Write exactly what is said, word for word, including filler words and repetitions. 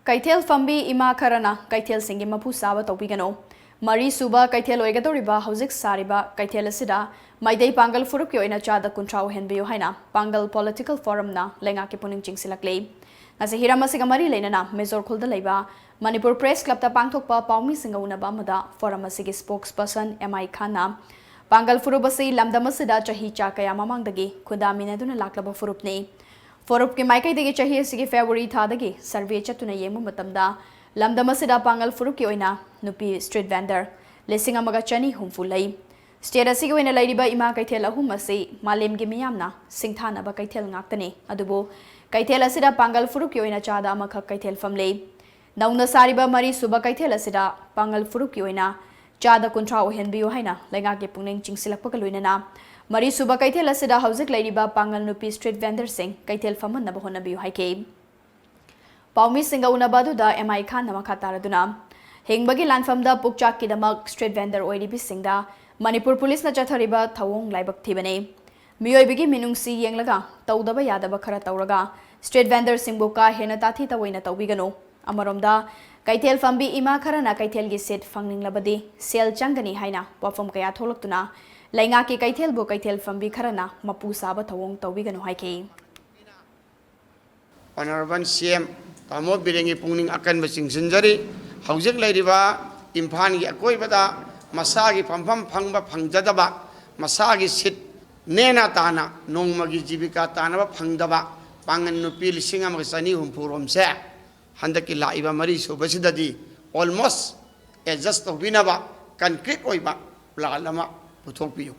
ꯀꯩꯊꯦꯜ ꯐꯝꯕꯤ ꯏꯃꯥ ꯈꯔꯅ ꯀꯩꯊꯦꯜꯁꯤꯡꯒꯤ ꯃꯄꯨ ꯁꯥꯕ ꯇꯧꯕꯤꯒꯅꯨ꯫ ꯃꯔꯤ ꯁꯨꯕ ꯀꯩꯊꯦꯜ ꯑꯣꯏꯒꯗꯧꯔꯤꯕ ꯍꯧꯖꯤꯛ ꯁꯥꯔꯤꯕ ꯀꯩꯊꯦꯜ ꯑꯁꯤꯗ ꯃꯩꯇꯩ ꯄꯥꯡꯒꯜ ꯐꯨꯔꯨꯞꯀꯤ ꯑꯣꯏꯅ ꯆꯥꯗ ꯀꯨꯟꯊ꯭ꯔꯥ ꯑꯣꯏꯍꯟꯕꯤꯌꯨ ꯍꯥꯏꯅ ꯄꯥꯡꯒꯜ ꯄꯣꯂꯤꯇꯤꯀꯦꯜ ꯐꯣꯔꯝꯅ ꯂꯩꯉꯥꯛꯀꯤ ꯄꯨꯛꯅꯤꯡ ꯆꯤꯡꯁꯤꯜꯂꯛꯂꯤ꯫ ꯉꯁꯤ ꯍꯤꯔꯝ ꯑꯁꯤꯒ ꯃꯔꯤ ꯂꯩꯅꯅ ꯃꯦꯖꯣꯔ ꯈꯨꯜꯗ ꯂꯩꯕ ꯃꯅꯤꯄꯨꯔ ꯄ꯭ꯔꯦꯁ ꯀ꯭ꯂꯕꯇ ꯄꯥꯡꯊꯣꯛꯄ ꯄꯥꯎꯃꯤꯁꯤꯡꯒ ꯎꯅꯕ ꯑꯃꯗ ꯐꯣꯔꯝ ꯑꯁꯤꯒꯤ ꯁ꯭ꯄꯣꯛꯁ ꯄꯔꯁꯟ ꯑꯦꯝ ꯑꯥꯏ ꯈꯥꯟꯅ ꯄꯥꯡꯒꯜ ꯐꯨꯔꯨꯞ ꯑꯁꯤ ꯂꯝꯗꯝ ꯑꯁꯤꯗ ꯆꯍꯤ ꯆꯥ ꯀꯌꯥ ꯃꯃꯥꯡꯗꯒꯤ ꯈꯨꯟꯗꯥꯃꯤꯟꯅꯗꯨꯅ ꯂꯥꯛꯂꯕ ꯐꯨꯔꯨꯞꯅꯤ꯫ ꯐꯣꯔꯨꯞꯀꯤ ꯃꯥꯏꯀꯩꯗꯒꯤ ꯆꯍꯤ ꯑꯁꯤꯒꯤ ꯐꯦꯕ꯭ꯔꯨꯋꯥꯔꯤ ꯊꯥꯗꯒꯤ ꯁꯔꯚꯦ ꯆꯠꯇꯨꯅ ꯌꯦꯡꯕ ꯃꯇꯝꯗ ꯂꯝꯗꯝ ꯑꯁꯤꯗ ꯄꯥꯡꯒꯜ ꯐꯨꯔꯨꯞꯀꯤ ꯑꯣꯏꯅ ꯅꯨꯄꯤ ꯁ꯭ꯇ꯭ꯔꯤꯠ ꯚꯦꯟꯗꯔ ꯂꯤꯁꯤꯡ ꯑꯃꯒ ꯆꯅꯤ ꯍꯨꯝꯐꯨ ꯂꯩ꯫ ꯁ꯭ꯇꯦꯠ ꯑꯁꯤꯒꯤ ꯑꯣꯏꯅ ꯂꯩꯔꯤꯕ ꯏꯃꯥ ꯀꯩꯊꯦꯜ ꯑꯍꯨꯝ ꯑꯁꯤ ꯃꯥꯂꯦꯝꯒꯤ ꯃꯤꯌꯥꯝꯅ ꯁꯤꯡꯊꯥꯅꯕ ꯀꯩꯊꯦꯜ ꯉꯥꯛꯇꯅꯤ꯫ ꯑꯗꯨꯕꯨ ꯀꯩꯊꯦꯜ ꯑꯁꯤꯗ ꯄꯥꯡꯒꯜ ꯐꯨꯔꯨꯞꯀꯤ ꯑꯣꯏꯅ ꯆꯥꯗ ꯑꯃꯈꯛ ꯀꯩꯊꯦꯜ ꯐꯝꯂꯤ꯫ ꯅꯧꯅ ꯁꯥꯔꯤꯕ ꯃꯔꯤ ꯁꯨꯕ ꯀꯩꯊꯦꯜ ꯑꯁꯤꯗ ꯄꯥꯡꯒꯜ ꯐꯨꯔꯨꯞꯀꯤ ꯑꯣꯏꯅ ꯆꯥꯗ ꯀꯨꯟꯊ꯭ꯔꯥ ꯑꯣꯏꯍꯟꯕꯤꯌꯨ ꯍꯥꯏꯅ ꯂꯩꯉꯥꯛꯀꯤ ꯄꯨꯛꯅꯤꯡ ꯆꯤꯡꯁꯤꯜꯂꯛꯄꯒ ꯂꯣꯏꯅꯅ ꯃꯔꯤ ꯁꯨꯕ ꯀꯩꯊꯦꯜ ꯑꯁꯤꯗ ꯍꯧꯖꯤꯛ ꯂꯩꯔꯤꯕ ꯄꯥꯡꯒꯜ ꯅꯨꯄꯤ ꯁ꯭ꯇ꯭ꯔꯤꯠ ꯚꯦꯟꯗꯔꯁꯤꯡ ꯀꯩꯊꯦꯜ ꯐꯝꯍꯟꯅꯕ ꯍꯣꯠꯅꯕꯤꯌꯨ ꯍꯥꯏꯈꯤ꯫ ꯄꯥꯎꯃꯤꯁꯤꯡꯒ ꯎꯅꯕ ꯑꯗꯨꯗ ꯑꯦꯝ ꯑꯥꯏ ꯈꯥꯟꯅ ꯃꯈꯥ ꯇꯥꯔꯗꯨꯅ ꯍꯤꯡꯕꯒꯤ ꯂꯥꯟꯐꯝꯗ ꯄꯨꯛꯆꯥꯛꯀꯤꯗꯃꯛ ꯁ꯭ꯇ꯭ꯔꯤꯠ ꯚꯦꯟꯗꯔ ꯑꯣꯏꯔꯤꯕꯁꯤꯡꯗ ꯃꯅꯤꯄꯨꯔ ꯄꯨꯂꯤꯁꯅ ꯆꯠꯊꯔꯤꯕ ꯊꯧꯑꯣꯡ ꯂꯥꯏꯕꯛ ꯊꯤꯕꯅꯤ꯫ ꯃꯤꯑꯣꯏꯕꯒꯤ ꯃꯤꯅꯨꯡꯁꯤ ꯌꯦꯡꯂꯒ ꯇꯧꯗꯕ ꯌꯥꯗꯕ ꯈꯔ ꯇꯧꯔꯒ ꯁ꯭ꯇ꯭ꯔꯤꯠ ꯚꯦꯟꯗꯔꯁꯤꯡꯕꯨ ꯀꯥ ꯍꯦꯟꯅ ꯇꯥꯊꯤ ꯇꯧꯑꯣꯏꯅ ꯇꯧꯕꯤꯒꯅꯨ꯫ ꯑꯃꯔꯣꯝꯗ ꯀꯩꯊꯦꯜ ꯐꯝꯕꯤ ꯏꯃꯥ ꯈꯔꯅ ꯀꯩꯊꯦꯜꯒꯤ ꯁꯤꯠ ꯐꯪꯅꯤꯡꯂꯕꯗꯤ ꯁꯦꯜ ꯆꯪꯒꯅꯤ ꯍꯥꯏꯅ ꯋꯥꯐꯝ ꯀꯌꯥ ꯊꯣꯛꯂꯛꯇꯨꯅ ꯂꯩꯉꯥꯛꯀꯤ ꯀꯩꯊꯦꯜꯕꯨ ꯀꯩꯊꯦꯜ ꯐꯝꯕꯤ ꯈꯔꯅ ꯃꯄꯨ ꯁꯥꯕ ꯊꯧꯑꯣꯡ ꯇꯧꯕꯤꯒꯅꯨ ꯍꯥꯏꯈꯤ꯫ ꯑꯣꯅꯔꯦꯕꯜ ꯁꯤ ꯑꯦꯝ ꯇꯥꯃꯣ ꯕꯤꯔꯦꯟꯒꯤ ꯄꯨꯛꯅꯤꯡ ꯑꯀꯟꯕ ꯆꯤꯡꯁꯤꯟꯖꯔꯤ꯫ ꯍꯧꯖꯤꯛ ꯂꯩꯔꯤꯕ ꯏꯝꯐꯥꯜꯒꯤ ꯑꯀꯣꯏꯕꯗ ꯃꯁꯥꯒꯤ ꯐꯝꯐꯝ ꯐꯪꯕ ꯐꯪꯖꯗꯕ, ꯃꯁꯥꯒꯤ ꯁꯤꯠ ꯅꯦꯅ ꯇꯥꯅ ꯅꯣꯡꯃꯒꯤ ꯖꯤꯕꯤꯀꯥ ꯇꯥꯅꯕ ꯐꯪꯗꯕ ꯄꯥꯡꯒꯜ ꯅꯨꯄꯤ ꯂꯤꯁꯤꯡ ꯑꯃꯒ ꯆꯅꯤ ꯍꯨꯝꯐꯨ ꯔꯣꯝꯁꯦ ꯍꯟꯗꯛꯀꯤ ꯂꯥꯛꯏꯕ ꯃꯔꯤ ꯁꯨꯕꯁꯤꯗꯗꯤ ꯑꯣꯜꯃꯣꯁ ꯑꯦꯗꯖꯁ ꯇꯧꯕꯤꯅꯕ ꯀꯟꯀ꯭ꯔꯤꯠ ꯑꯣꯏꯕ ꯄ꯭ꯂꯥꯟ ꯑꯃ ꯄꯨꯊꯣꯛꯄꯤꯌꯨ꯫